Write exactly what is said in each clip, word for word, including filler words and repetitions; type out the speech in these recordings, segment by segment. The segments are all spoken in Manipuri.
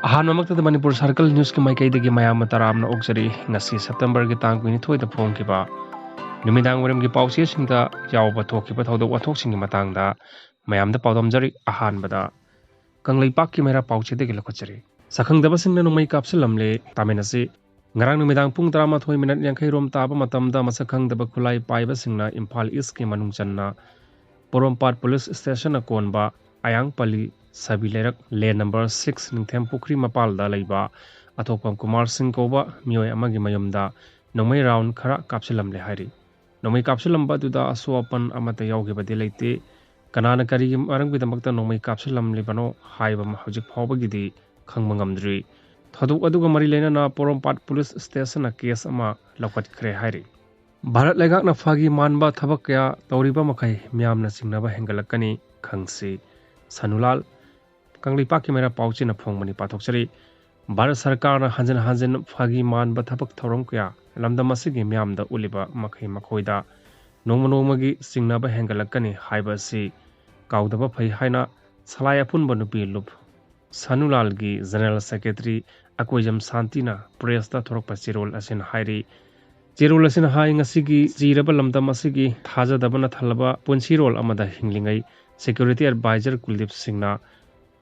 ꯑꯍꯥꯟꯕꯃꯛꯇꯗ ꯃꯅꯤꯄꯨꯔ ꯁꯥꯔꯀꯜ ꯅ꯭ꯌꯨꯁꯀꯤ ꯃꯥꯏꯀꯩꯗꯒꯤ ꯃꯌꯥꯝ ꯑꯃ ꯇꯔꯥꯝꯅ ꯑꯣꯛꯆꯔꯤ꯫ ꯉꯁꯤ ꯁꯦꯞꯇꯦꯝꯕꯔꯒꯤ ꯇꯥꯡ ꯀꯨꯟꯅꯤꯊꯣꯏꯗ ꯐꯣꯡꯈꯤꯕ ꯅꯨꯃꯤꯗꯥꯡ ꯋꯥꯏꯔꯝꯒꯤ ꯄꯥꯎꯆꯦꯁꯤꯡꯗ ꯌꯥꯎꯕ ꯊꯣꯛꯈꯤꯕ ꯊꯧꯗꯣꯛ ꯋꯥꯊꯣꯛꯁꯤꯡꯒꯤ ꯃꯇꯥꯡꯗ ꯃꯌꯥꯝꯗ ꯄꯥꯎꯗꯝꯖꯔꯤ꯫ ꯑꯍꯥꯟꯕꯗ ꯀꯪꯂꯩꯄꯥꯛꯀꯤ ꯃꯩꯔꯥ ꯄꯥꯎꯆꯦꯗꯒꯤ ꯂꯧꯈꯠꯆꯔꯤ꯫ ꯁꯛꯈꯪꯗꯕꯁꯤꯡꯅ ꯅꯣꯡꯃꯩ ꯀꯥꯞꯁꯤꯜꯂꯝꯂꯦ꯫ ꯇꯥꯃꯤꯟ ꯑꯁꯤ ꯉꯔꯥꯡ ꯅꯨꯃꯤꯗꯥꯡ ꯄꯨꯡ ꯇꯔꯥꯃꯥꯊꯣꯏ ꯃꯤꯅꯠ ꯌꯥꯡꯈꯩ ꯔꯣꯝ ꯇꯥꯕ ꯃꯇꯝꯗ ꯃꯁꯛ ꯈꯪꯗꯕ ꯈꯨꯠꯂꯥꯏ ꯄꯥꯏꯕꯁꯤꯡꯅ ꯏꯝꯐꯥꯜ ꯏꯁꯀꯤ ꯃꯅꯨꯡ ꯆꯟꯅ ꯄꯣꯔꯣꯝꯄꯥꯠ ꯄꯨꯂꯤꯁ ꯁ꯭ꯇꯦꯁꯟꯅ ꯀꯣꯟꯕ ꯑꯌꯥꯡꯄꯜꯂꯤ ꯁꯕꯤ ꯂꯩꯔꯛ ꯂꯦꯟ ꯅꯝꯕꯔ ꯁꯤꯛꯁ ꯅꯤꯡꯊꯦꯝ ꯄꯨꯈ꯭ꯔꯤ ꯃꯄꯥꯜꯗ ꯂꯩꯕ ꯑꯊꯣꯛꯄꯝ ꯀꯨꯃꯥꯔ ꯁꯤꯡ ꯀꯧꯕ ꯃꯤꯑꯣꯏ ꯑꯃꯒꯤ ꯃꯌꯨꯝꯗ ꯅꯣꯡꯃꯩ ꯔꯥꯎꯟ ꯈꯔ ꯀꯥꯞꯁꯤꯜꯂꯝꯂꯦ ꯍꯥꯏꯔꯤ꯫ ꯅꯣꯡꯃꯩ ꯀꯥꯞꯁꯤꯜꯂꯝꯕ ꯑꯗꯨꯗ ꯑꯁꯣꯛ ꯑꯄꯟ ꯑꯃꯠꯇ ꯌꯥꯎꯈꯤꯕꯗꯤ ꯂꯩꯇꯦ꯫ ꯀꯅꯥꯅ ꯀꯔꯤꯒꯤ ꯃꯔꯝꯒꯤꯗꯃꯛꯇ ꯅꯣꯡꯃꯩ ꯀꯥꯞꯁꯤꯜꯂꯝꯂꯤꯕꯅꯣ ꯍꯥꯏꯕ ꯑꯃ ꯍꯧꯖꯤꯛ ꯐꯥꯎꯕꯒꯤꯗꯤ ꯈꯪꯕ ꯉꯝꯗ꯭ꯔꯤ꯫ ꯊꯧꯗꯣꯛ ꯑꯗꯨꯒ ꯃꯔꯤ ꯂꯩꯅꯅ ꯄꯣꯔꯣꯝꯄꯥꯠ ꯄꯨꯂꯤꯁ ꯁ꯭ꯇꯦꯁꯟꯅ ꯀꯦꯁ ꯑꯃ ꯂꯧꯈꯠꯈ꯭ꯔꯦ ꯍꯥꯏꯔꯤ꯫ ꯚꯥꯔꯠ ꯂꯩꯉꯥꯛꯅ ꯐꯥꯒꯤ ꯃꯥꯟꯕ ꯊꯕꯛ ꯀꯌꯥ ꯇꯧꯔꯤꯕ ꯃꯈꯩ ꯃꯤꯌꯥꯝꯅ ꯆꯤꯡꯅꯕ ꯍꯦꯟꯒꯠꯂꯛꯀꯅꯤ, ꯈꯪꯁꯤ꯫ ꯁꯅꯨꯂꯥꯜ, ꯀꯪꯂꯩꯄꯥꯛꯀꯤ ꯃꯩꯔꯥ ꯄꯥꯎꯆꯦꯅ ꯐꯣꯡꯕꯅꯤ, ꯄꯥꯊꯣꯛꯆꯔꯤ꯫ ꯚꯥꯔꯠ ꯁꯔꯀꯥꯔꯅ ꯍꯟꯖꯤꯟ ꯍꯟꯖꯤꯟ ꯐꯥꯒꯤ ꯃꯥꯟꯕ ꯊꯕꯛ ꯊꯧꯔꯝ ꯀꯌꯥ ꯂꯝꯗꯝ ꯑꯁꯤꯒꯤ ꯃꯤꯌꯥꯝꯗ ꯎꯠꯂꯤꯕ ꯃꯈꯩ ꯃꯈꯣꯏꯗ ꯅꯣꯡꯃ ꯅꯣꯡꯃꯒꯤ ꯆꯤꯡꯅꯕ ꯍꯦꯟꯒꯠꯂꯛꯀꯅꯤ ꯍꯥꯏꯕ ꯑꯁꯤ ꯀꯥꯎꯗꯕ ꯐꯩ ꯍꯥꯏꯅ ꯁꯂꯥꯏ ꯑꯄꯨꯟꯕ ꯅꯨꯄꯤ ꯂꯨꯞ ꯁꯅꯨꯂꯥꯜꯒꯤ ꯖꯦꯅꯔꯦꯜ ꯁꯦꯀ꯭ꯔꯦꯇꯔꯤ ꯑꯀꯣꯏꯖꯝ ꯁꯥꯟꯇꯤꯅ ꯄ꯭ꯔꯦꯁꯇ ꯊꯣꯔꯛꯄ ꯆꯦꯔꯣꯜ ꯑꯁꯤꯅ ꯍꯥꯏꯔꯤ꯫ ꯆꯦꯔꯣꯜ ꯑꯁꯤꯅ ꯍꯥꯏ, ꯉꯁꯤꯒꯤ ꯆꯤꯔꯕ ꯂꯝꯗꯝ ꯑꯁꯤꯒꯤ ꯊꯥꯖꯗꯕꯅ ꯊꯜꯂꯕ ꯄꯨꯟꯁꯤꯔꯣꯜ ꯑꯃꯗ ꯍꯤꯡꯂꯤꯉꯩ ꯁꯦꯀ꯭ꯌꯨꯔꯤꯇꯤ ꯑꯦꯗꯚꯥꯏꯖꯔ ꯀꯨꯜꯗꯤꯞ ꯁꯤꯡꯅ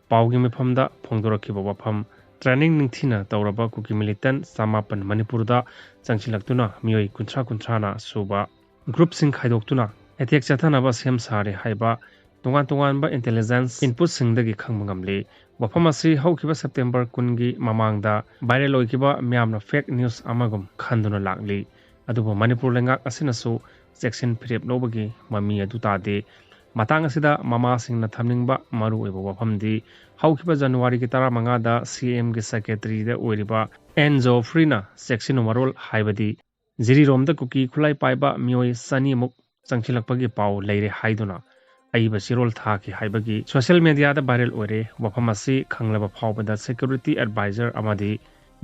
ꯄꯥꯎꯒꯤ ꯃꯤꯐꯝꯗ ꯐꯣꯡꯗꯣꯔꯛꯈꯤꯕ ꯋꯥꯐꯝ, ꯇ꯭ꯔꯦꯅꯤꯡ ꯅꯤꯡꯊꯤꯅ ꯇꯧꯔꯕ ꯀꯨꯀꯤ ꯃꯤꯂꯤꯇꯦꯟ ꯆꯃꯥꯄꯟ ꯃꯅꯤꯄꯨꯔꯗ ꯆꯪꯁꯤꯜꯂꯛꯇꯨꯅ ꯃꯤꯑꯣꯏ ꯀꯨꯟꯊ꯭ꯔꯥ ꯀꯨꯟꯊ꯭ꯔꯥꯅ ꯁꯨꯕ ꯒ꯭ꯔꯨꯞꯁꯤꯡ ꯈꯥꯏꯗꯣꯛꯇꯨꯅ ꯑꯦꯇꯦꯛ ꯆꯠꯊꯅꯕ ꯁꯦꯝ ꯁꯥꯔꯦ ꯍꯥꯏꯕ ꯇꯣꯉꯥꯟ ꯇꯣꯉꯥꯟꯕ ꯏꯟꯇꯦꯂꯤꯖꯦꯟꯁ ꯏꯟꯄꯨꯠꯁꯤꯡꯗꯒꯤ ꯈꯪꯕ ꯉꯝꯂꯤ꯫ ꯋꯥꯐꯝ ꯑꯁꯤ ꯍꯧꯈꯤꯕ ꯁꯦꯞꯇꯦꯝꯕꯔ ꯀꯨꯟꯒꯤ ꯃꯃꯥꯡꯗ ꯚꯥꯏꯔꯦꯜ ꯑꯣꯏꯈꯤꯕ ꯃꯤꯌꯥꯝꯅ ꯐꯦꯛ ꯅ꯭ꯌꯨꯁ ꯑꯃꯒꯨꯝ ꯈꯟꯗꯨꯅ ꯂꯥꯛꯂꯤ꯫ ꯑꯗꯨꯕꯨ ꯃꯅꯤꯄꯨꯔ ꯂꯩꯉꯥꯛ ꯑꯁꯤꯅꯁꯨ ꯆꯦꯛꯁꯤꯟ ꯐꯤꯔꯦꯞ ꯂꯧꯕꯒꯤ ꯃꯃꯤ ꯑꯗꯨ ꯇꯥꯗꯦ꯫ ꯃꯇꯥꯡ ꯑꯁꯤꯗ ꯃꯃꯥꯁꯤꯡꯅ ꯊꯝꯅꯤꯡꯕ ꯃꯔꯨꯑꯣꯏꯕ ꯋꯥꯐꯝꯗꯤ ꯍꯧꯈꯤꯕ ꯖꯅꯋꯥꯔꯤꯒꯤ ꯇꯔꯥꯃꯉꯥꯗ ꯁꯤ ꯑꯦꯝꯒꯤ ꯁꯦꯀ꯭ꯔꯦꯇꯔꯤꯗ ꯑꯣꯏꯔꯤꯕ ꯑꯦꯟ ꯖꯣꯐ꯭ꯔꯤꯅ ꯆꯦꯛꯁꯤꯟ ꯋꯥꯔꯣꯜ ꯍꯥꯏꯕꯗꯤ ꯖꯤꯔꯤꯔꯣꯝꯗ ꯀꯨꯀꯤ ꯈꯨꯠꯂꯥꯏ ꯄꯥꯏꯕ ꯃꯤꯑꯣꯏ ꯆꯅꯤꯃꯨꯛ ꯆꯪꯁꯤꯜꯂꯛꯄꯒꯤ ꯄꯥꯎ ꯂꯩꯔꯦ ꯍꯥꯏꯗꯨꯅ ꯑꯏꯕ ꯆꯦꯔꯣꯜ ꯊꯥꯈꯤ ꯍꯥꯏꯕꯒꯤ ꯁꯣꯁꯤꯌꯦꯜ ꯃꯦꯗꯤꯌꯥꯗ ꯚꯥꯏꯔꯦꯜ ꯑꯣꯏꯔꯦ꯫ ꯋꯥꯐꯝ ꯑꯁꯤ ꯈꯪꯂꯕ ꯐꯥꯎꯕꯗ ꯁꯦꯀ꯭ꯌꯨꯔꯤꯇꯤ ꯑꯦꯗꯚꯥꯏꯖꯔ ꯑꯃꯗꯤ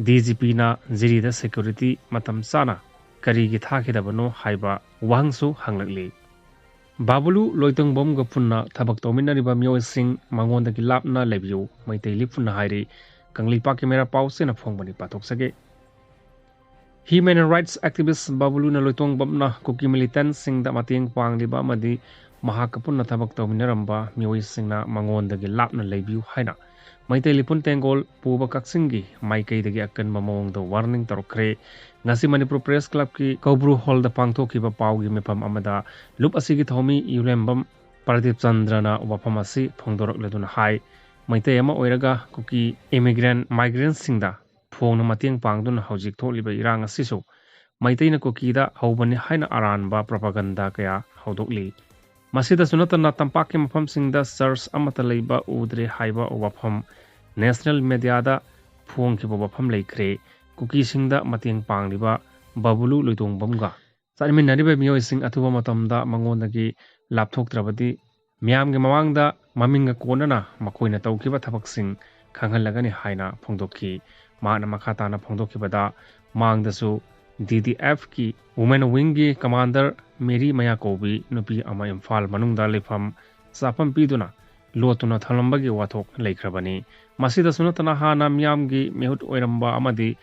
ꯗꯤ ꯖꯤ ꯄꯤꯅ ꯖꯤꯔꯤꯗ ꯁꯦꯀ꯭ꯌꯨꯔꯤꯇꯤ ꯃꯇꯝ ꯆꯥꯅ ꯀꯔꯤꯒꯤ ꯊꯥꯈꯤꯗꯕꯅꯣ ꯍꯥꯏꯕ ꯋꯥꯍꯪꯁꯨ ꯍꯪꯂꯛꯂꯤ꯫ ꯕꯥꯕꯨꯂꯨ ꯂꯣꯏꯇꯣꯡꯕꯝꯒ ꯄꯨꯟꯅ ꯊꯕꯛ ꯇꯧꯃꯤꯟꯅꯔꯤꯕ ꯃꯤꯑꯣꯏꯁꯤꯡ ꯃꯉꯣꯟꯗꯒꯤ ꯂꯥꯞꯅ ꯂꯩꯕꯤꯌꯨ꯫ ꯃꯩꯇꯩ ꯂꯤꯛ ꯄꯨꯟꯅ ꯍꯥꯏꯔꯤ, ꯀꯪꯂꯩꯄꯥꯛꯀꯤ ꯃꯦꯔꯥ ꯄꯥꯎꯁꯦꯅ ꯐꯣꯡꯕꯅꯤ, ꯄꯥꯊꯣꯛꯆꯒꯦ꯫ Human rights activist ꯕꯥꯕꯨꯂꯨꯅ ꯂꯣꯏꯇꯣꯡꯕꯝꯅ ꯀꯨꯀꯤ militantꯁꯤꯡꯗ ꯃꯇꯦꯡ ꯄꯥꯡꯂꯤꯕ ꯑꯃꯗꯤ ꯃꯍꯥꯛꯀ ꯄꯨꯟꯅ ꯊꯕꯛ ꯇꯧꯃꯤꯟꯅꯔꯝꯕ ꯃꯤꯑꯣꯏꯁꯤꯡꯅ ꯃꯉꯣꯟꯗꯒꯤ ꯂꯥꯞꯅ ꯂꯩꯕꯤꯌꯨ ꯍꯥꯏꯅ ꯃꯩꯇꯩ ꯂꯤꯄꯨꯟ ꯇꯦꯡꯒꯣꯜ ꯄꯨꯕ ꯀꯛꯆꯤꯡꯒꯤ ꯃꯥꯏꯀꯩꯗꯒꯤ ꯑꯀꯟꯕ ꯃꯑꯣꯡꯗ warning ꯇꯧꯔꯛꯈ꯭ꯔꯦ꯫ ꯉꯁꯤ ꯃꯅꯤꯄꯨꯔ Press Clubꯀꯤ ꯀꯧꯕ꯭ꯔꯨ Hallꯗ ꯄꯥꯡꯊꯣꯛꯈꯤꯕ ꯄꯥꯎꯒꯤ ꯃꯤꯐꯝ ꯑꯃꯗ ꯂꯨꯞ ꯑꯁꯤꯒꯤ ꯊꯧꯃꯤ ꯏꯔꯦꯝꯕꯝ ꯄ꯭ꯔꯗꯤꯞ ꯆꯟꯗ꯭ꯔꯅ ꯋꯥꯐꯝ ꯑꯁꯤ ꯐꯣꯡꯗꯣꯔꯛꯂꯗꯨꯅ ꯍꯥꯏ, ꯃꯩꯇꯩ ꯑꯃ ꯑꯣꯏꯔꯒ ꯀꯨꯀꯤ immigrant migrantꯁꯤꯡꯗ ꯐꯣꯡꯅ ꯃꯇꯦꯡ ꯄꯥꯡꯗꯨꯅ ꯍꯧꯖꯤꯛ ꯊꯣꯛꯂꯤꯕ ꯏꯔꯥꯡ ꯑꯁꯤꯁꯨ ꯃꯩꯇꯩꯅ ꯀꯨꯀꯤꯗ ꯍꯧꯕꯅꯤ ꯍꯥꯏꯅ ꯑꯔꯥꯟꯕ propaganda ꯀꯌꯥ ꯍꯧꯗꯣꯛꯂꯤ꯫ ꯃꯁꯤꯗꯁꯨ ꯅꯠꯇꯅ ꯇꯝꯄꯥꯛꯀꯤ ꯃꯐꯝꯁꯤꯡꯗ church ꯑꯃꯠꯇ ꯂꯩꯕ ꯎꯗ꯭ꯔꯦ ꯍꯥꯏꯕ ꯋꯥꯐꯝ national mediaꯗ ꯐꯣꯡꯈꯤꯕ ꯋꯥꯐꯝ ꯂꯩꯈ꯭ꯔꯦ꯫ ꯀꯨꯀꯤꯁꯤꯡꯗ ꯃꯇꯦꯡ ꯄꯥꯡꯂꯤꯕ ꯕꯥꯕꯨꯂꯨ ꯂꯣꯏꯇꯣꯡꯕꯝꯒ ꯆꯠꯃꯤꯟꯅꯔꯤꯕ ꯃꯤꯑꯣꯏꯁꯤꯡ ꯑꯊꯨꯕ ꯃꯇꯝꯗ ꯃꯉꯣꯟꯗꯒꯤ ꯂꯥꯞꯊꯣꯛꯇ꯭ꯔꯕꯗꯤ ꯃꯤꯌꯥꯝꯒꯤ ꯃꯃꯥꯡꯗ ꯃꯃꯤꯡꯒ ꯀꯣꯟꯅꯅ ꯃꯈꯣꯏꯅ ꯇꯧꯈꯤꯕ ꯊꯕꯛꯁꯤꯡ ꯈꯪꯍꯜꯂꯒꯅꯤ ꯍꯥꯏꯅ ꯐꯣꯡꯗꯣꯛꯈꯤ꯫ ꯃꯍꯥꯛꯅ ꯃꯈꯥ ꯇꯥꯅ ꯐꯣꯡꯗꯣꯛꯈꯤꯕꯗ, ꯃꯥꯡꯗꯁꯨ DDFꯀꯤ Women Wingꯒꯤ commander ꯃꯦꯔꯤ ꯃꯌꯥꯀꯧꯕꯤ ꯅꯨꯄꯤ ꯑꯃ ꯏꯝꯐꯥꯜ ꯃꯅꯨꯡꯗ ꯂꯩꯐꯝ ꯆꯥꯐꯝ ꯄꯤꯗꯨꯅ ꯂꯣꯠꯇꯨꯅ ꯊꯝꯂꯝꯕꯒꯤ ꯋꯥꯊꯣꯛ ꯂꯩꯈ꯭ꯔꯕꯅꯤ꯫ ꯃꯁꯤꯗꯁꯨ ꯅꯠꯇꯅ ꯍꯥꯟꯅ ꯃꯤꯌꯥꯝꯒꯤ ꯃꯤꯍꯨꯠ ꯑꯣꯏꯔꯝꯕ ꯑꯃꯗꯤ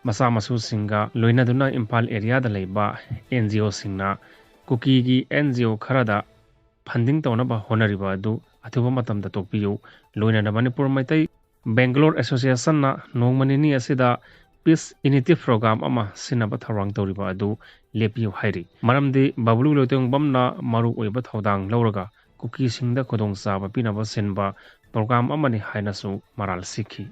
ꯃꯆꯥ ꯃꯁꯨꯁꯤꯡꯒ ꯂꯣꯏꯅꯗꯨꯅ ꯏꯝꯐꯥꯜ areaꯗ ꯂꯩꯕ NGOꯁꯤꯡꯅ ꯀꯨꯀꯤꯒꯤ NGO ꯈꯔꯗ funding ꯇꯧꯅꯕ ꯍꯣꯠꯅꯔꯤꯕ ꯑꯗꯨ ꯑꯊꯨꯕ ꯃꯇꯝꯗ ꯇꯣꯛꯄꯤꯌꯨ꯫ ꯂꯣꯏꯅꯅ ꯃꯅꯤꯄꯨꯔ ꯃꯩꯇꯩ Bangalore Associationꯅ ꯅꯣꯡꯃ ꯅꯤꯅꯤ ꯑꯁꯤꯗ peace initiative program ꯑꯃ ꯁꯤꯟꯅꯕ ꯊꯧꯔꯥꯡ ꯇꯧꯔꯤꯕ ꯑꯗꯨ ꯂꯦꯞꯄꯤꯌꯨ ꯍꯥꯏꯔꯤ꯫ ꯃꯔꯝꯗꯤ ꯕꯥꯕꯨꯂꯨ ꯂꯣꯏꯇꯣꯡꯕꯝꯅ ꯃꯔꯨ ꯑꯣꯏꯕ ꯊꯧꯗꯥꯡ ꯂꯧꯔꯒ ꯀꯨꯀꯤꯁꯤꯡꯗ ꯈꯨꯗꯣꯡꯆꯥꯕ ꯄꯤꯅꯕ ꯁꯤꯟꯕ program ꯑꯃꯅꯤ ꯍꯥꯏꯅꯁꯨ ꯃꯔꯥꯜ ꯁꯤꯈꯤ꯫